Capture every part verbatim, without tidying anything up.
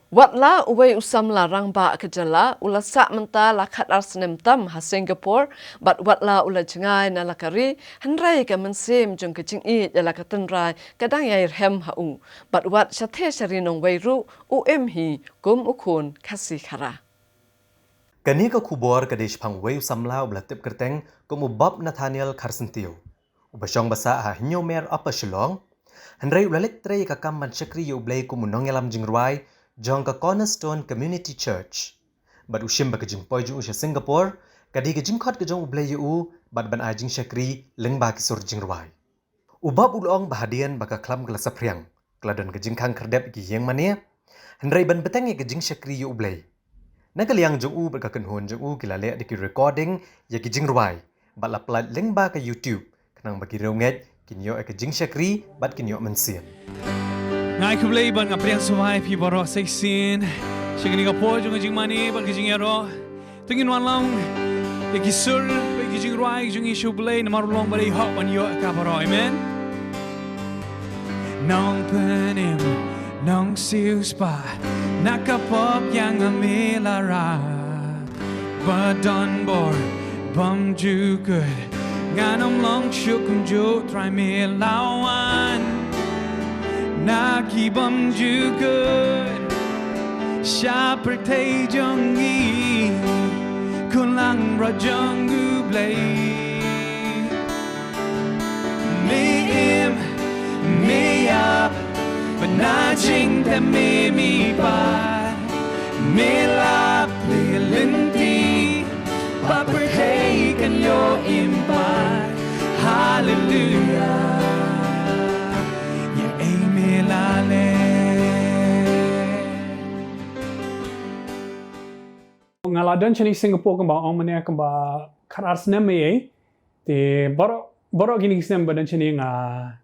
Wat la uwei u samla rangbah ka jylla u la sah mynta la khatar snem tam ha Singapore, bad wat la u la jngai na la ka ri, hynrei ka mynsiem jong ka jingïeit ïa la ka tynrai ka dang ïai rhem ha u. Bad wat shatei sha ri nongwei ruh u im hi kum u khun Khasi Khara. Kane ka khubor ka dei shaphang uwei u samla uba la tip kyrteng kum u Bob Nathaniel Kharsyntiew, uba shong ba sah ha Hynñiewmer Upper Shillong. Hynrei u la leit trei ïa ka kam ban shakri ïa U Blei kum u nongïalam jingrwai jong ka Cornerstone Community Church. Bad u shim ba ka jingpoi jong u sha Singapore ka dei ka jingkhot ka jong U Blei ïa u bad ban ai jingshakri lyngba ki sur jingrwai. U Bob u la ong ba hadien ba ka khlam ka la saphriang, ka la don ka jingkhang khyrdep ïa ki ïing mane, hynrei ban bteng ïa ka jingshakri ïa U Blei, na ka liang jong u bad ka kynhun jong u ki la leh da ki recording ïa ki jingrwai bad la pynlait lyngba ka YouTube, khnang ba ki riewngeit kin ïoh ïa ka jingshakri bad kin ïoh mynsiem. Nga ai khublei bad nga pdiang sngewbha ïa phi baroh sa shisien sha kane ka por jong ka jingmane bad ka jingïaroh. To ngin wanlam ïa ki sur bad ïa ki jingrwai jong ngi sha U Blei namar u long ba dei hok ban ïoh ïa ka baroh. Amen. Nongpynim, nongsiewspah, na ka pop ïa nga me la rah. Ba don bor bymjukut, ngan ym long shuh kumjuh Trai me la wan. Na ki bymjukut sha pyrthei jong ngi, khun langbrot jong U Blei. Me im, me ïap, bad na jingtep me mih pat. Me la plie lynti, ba pyrthei kan ïoh im pat. Haleluia. Ïa ei me la leh. Nga la don shane Singapore kumba ong mynne kumba khatar snem ei ei. Te baroh, baroh kine ki snem ba don shane nga,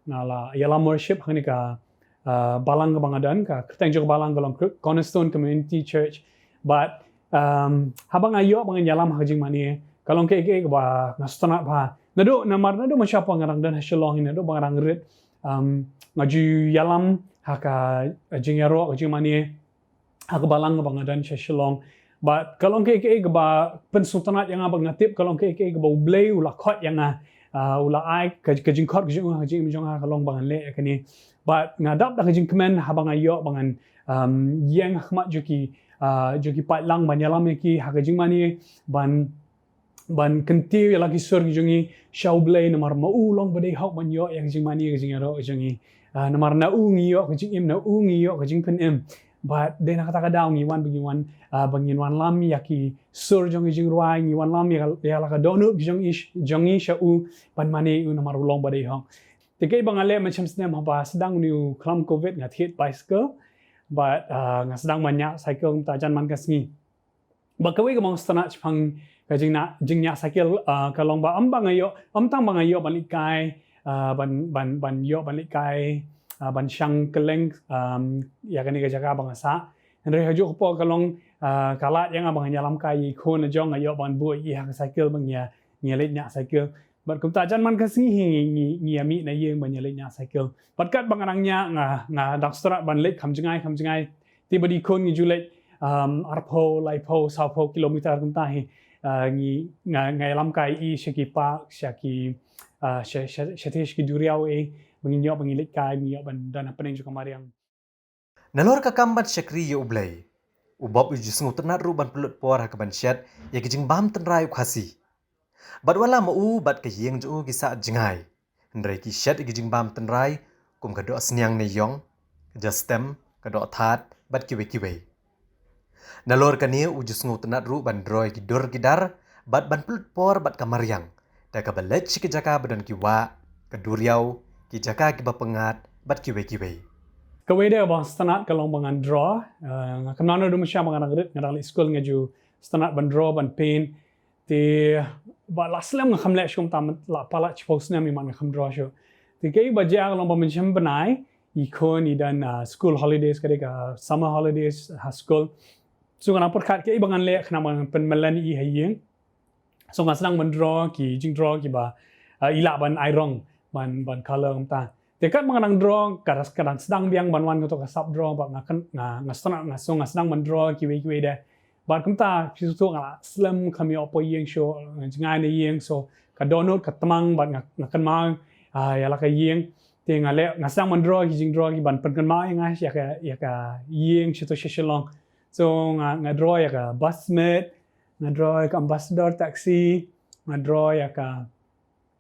nga la ïalam worship ha kane ka, ah, balang kaba nga don, ka kyrteng jong ka balang ka long Cornerstone Community Church. Bad, um, haba nga ïoh ba ngan ïalam ha ka jingmane, ka long kaei kaei kaba nga sngewtynnat bha. Naduh namar naduh mynshuwa ba nga dang don ha Shillong hi, naduh ba nga dang rit, um, nga ju ïalam ha ka jingïaroh, ka jingmane ha ka balang kaba nga don sha Shillong. Bad ka long kaei kaei kaba pynsngewtynnat ïa nga bad nga tip ka long kaei kaei kaba U Blei u la khot ïa nga, ah, u la ai ka, ka jingkhot ka jong u ha ka jingim jong nga ka long ba ngan leh ïa kane. Bad nga dap da ka jingkmen haba nga ïoh ba ngan, um, ïeng ha khmat jong ki, ah, jong ki paidlang ban ïalam ïa ki ha ka jingmane ban ban kyntiew ïa la ki sur ki jong ngi sha U Blei namar ma u long ba dei hok ban ïoh ïa ka jingmane ka jingïaroh jong ngi. Ah, namar na u ngi ïoh ka jingim, na u ngi ïoh ka jingpynim. Bad dei na kata ka daw ngi wan ba ngi wan, ah, ba ngin wanlam ïa ki sur jong ki jingrwai, ngi wanlam ïa ka, ïa la ka dohnud jong ngi, jong ngi sha u ban mane u namar u long ba dei hok. Te kaei ba nga leh mynshem snem haba sdang une u khlam covid nga thied bicycle. Bad, ah, nga sdang ban ñiah cycle kumta jan man ka sngi. Bad kawei kaba nga sngewtynnat shaphang ka jingna-, jingñiah cycle, ah, ka long ba ym ba nga ïoh, ym tang ba nga ïoh ban leit kai, ah, ban, ban, ban ïoh ban leit kai, ah, ban shang kylleng, um, ïa kane ka jaka ba nga sah. Hynrei ha juh ka por ka long, ah, ka lad ïa nga ba ngan ïalam kai ïa i khun la jong, nga ïoh ban buh ïa i ha ka cycle ba ngi ïa, ngi ïa leit ñiah cycle. Bad kumta jan man ka sngi hi ngi, ngi, ngi ïa mih na ïing ban ïa leit ñiah cycle. Bad katba nga dang ñiah nga, nga dang sngewtynnat ban leit kham jngai, kham jngai. Te bad i khun ngi ju leit, um, arphew, laiphew, sawphew kilometer kumta hi. Uh, ngi, nga, nga ïalam kai i sha ki park, sha ki, uh, sha, sha, sha, sha ki duriaw ei, ba ngin ïoh, ba ngin leit kai, ba ngin ïoh ban don hapdeng jong ka mariang. Nalor ka kam ban shakri ïa U Blei, u Bob u ju sngewtynnat ruh ban pynlut por ha kaban shet ïa ki jingbam tynrai u Khasi. Bad wat la ma u bad ka ïing jong u ki sah jngai, hynrei ki shet ïa ki jingbam tynrai kum ka doh sniang ne ïong, ka jastem, ka doh thad, bad kiwei kiwei. Nalor kane u ju sngewtynnat ruh ban draw ïa ki dur ki dar, bad ban pynlut por bad ka mariang da kaba leit sha ki jaka ba don ki wah, ka duriaw, ki jaka kiba pyngngad, bad kiwei kiwei. Kawei de ba nga sngewtynnat ka long ba ngan draw, eh, nga kynmaw naduh mynshuwa ba nga dang rit, nga dang leit skul nga ju sngewtynnat ban draw, ban paint. Te ba la slem nga kham leh shuh, mynta la palat shiphew snem ïa man nga kham draw shuh. Te kaei ba jia ka long ba mynshem bnai i khun i don, ah, school holidays, ka dei ka summer holidays ha skul. So nga nang pyrkhat kaei ba ngan leh khnang ba ngan pynmlien ïa i ha ïing. So nga sdang ban draw ki jingdraw kiba, ah, i lah ban ai rong, ban, ban colour kumta. Te katba nga dang draw, ka dang, ka dang sdang biang ban wan kato ka sap draw, bad nga kan, nga, nga sdang, nga so, nga sdang ban draw kiwei kiwei de. Bad kumta, phi sngewthuh nga la slem kham ïoh poi ïing shuh, nga jngai na ïing, so ka dohnud ka tmang, bad nga, nga kynmaw, ah, ïa la ka ïing. Te nga leh, nga sdang ban draw ki jingdraw kiban pynkynmaw ïa nga ïa ka, ïa ka ïing shato sha Shillong. So nga, nga draw ïa ka bus mate, nga draw ïa ka Ambassador taxi, nga draw ïa ka,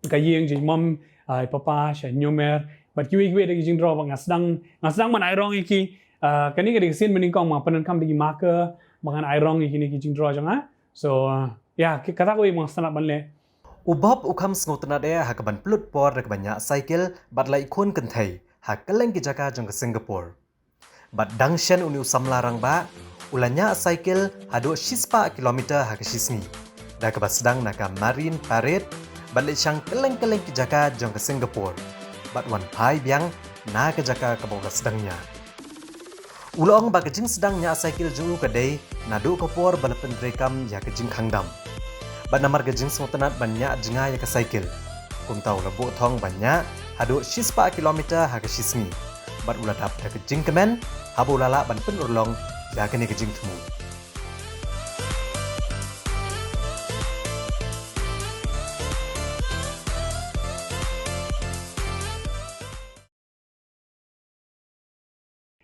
ka ïing jong i mom, ah, i papa, sha Niumer. Bad kiwei kiwei de ki jingdraw ba nga sdang, nga sdang ban ai rong ïa ki, ah, kane ka dei ka sien ba nyngkong ba nga pyndonkam da ki marker, ba ngan ai rong ïa kine ki jingdraw jong nga. So, ah, ïa, ki, kata kawei ba nga sngewtynnat ban leh. U Bob u kham sngewtynnat eh ha kaban pynlut por da kaban ñiah cycle, bad leit khun kynthei, ha kylleng ki jaka jong ka Singapore. Bad dang shen une u samla rangbah, u la ñiah cycle haduh shispah kilometer ha ka shisngi. Da kaba sdang na ka Marine Parade, bad leit shang kylleng kylleng ki jaka jong ka Singapore. Bad wan phai biang na ka jaka kaba u la sdang ñiah. U la ong ba ka jingsdang ñiah cycle jong u ka dei naduh ka por ba la pyntreikam ïa ka jingkhang dam. Bad namar ka jingsngewtynnat ban ñiah jngai ïa ka cycle, kumta u la buh thong ban ñiah haduh shispah kilometer ha ka shisngi. Bad u la dap da ka jingkmen haba u la lah ban pynurlong ïa kane ka jingthmu.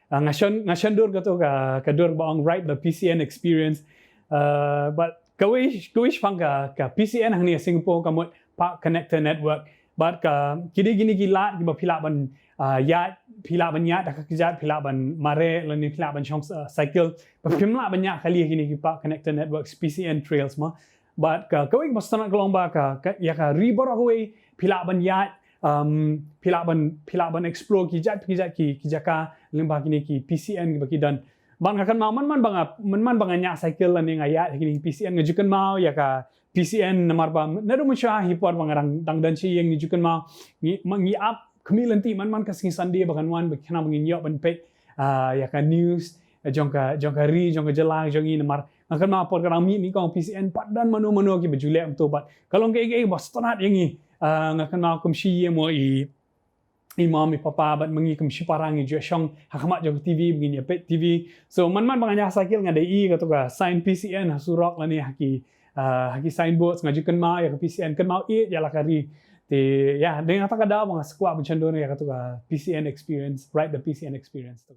Ah, nga shon, nga shon dur kato ka, ka dur ba ong ride the P C N experience. Ah, bad kawei, kawei shaphang ka, ka P C N hangne ha Singapore ka mut Park Connector Network. Bad ka, ki dei kine ki lad kiba phi lah ban, ah, ïaid, phi lah ban ïaid da ka kjat, phi lah ban mareh, lane phi lah ban shong, ah, cycle. Bad phim lah ban ïaid kali ha kine ki Park Connector Networks, P C N trails mo. Bad ka, kawei kaba sngewtynnat ka long ba ka, ka, ïa ka ri baroh kawei, phi lah ban ïaid, um, phi lah ban, phi lah ban explore ki jait, ki jait, ki, ki jaka, lyngba kine ki P C N kiba ki don. Bad nga kynmaw man man ba nga, man man ba nga ñiah cycle lane nga ïaid kine ki P C N, nga ju kynmaw ïa ka P C N namar ba, naduh mynshuwa hi por ba nga dang, dang don sha ïing, nga ju kynmaw, ngi, ma, ngi ap khmih lynti man man ka sngi Sunday ba kan wan, ba khnang ba ngin ïoh ban peit, ah, ïa ka news, eh, jong ka, jong ka ri, jong ka jylla, jong ngi namar. Nga kynmaw por ka dang mih nyngkong P C N pat don mano mano kiba ju leh kumto bad ka long kaei kaei ba sngewtynnat ïa ngi. Ah, nga kynmaw kum shi ïa mo i, i mom i papa bad ma ngi kum shipara ngi ju shong ha khmat jong ka T V, ba ngin ïa peit T V. So man man ba nga ñiah cycle nga dei i kato ka sign P C N ha surok lane ha ki, ah, ha ki signboards, nga ju kynmaw ïa ka P C N, kynmaw ïa la ka ri. Te ïa, dei na kata ka daw ba nga sa kwah ban shon dur ïa kato ka P C N experience, ride the P C N experience.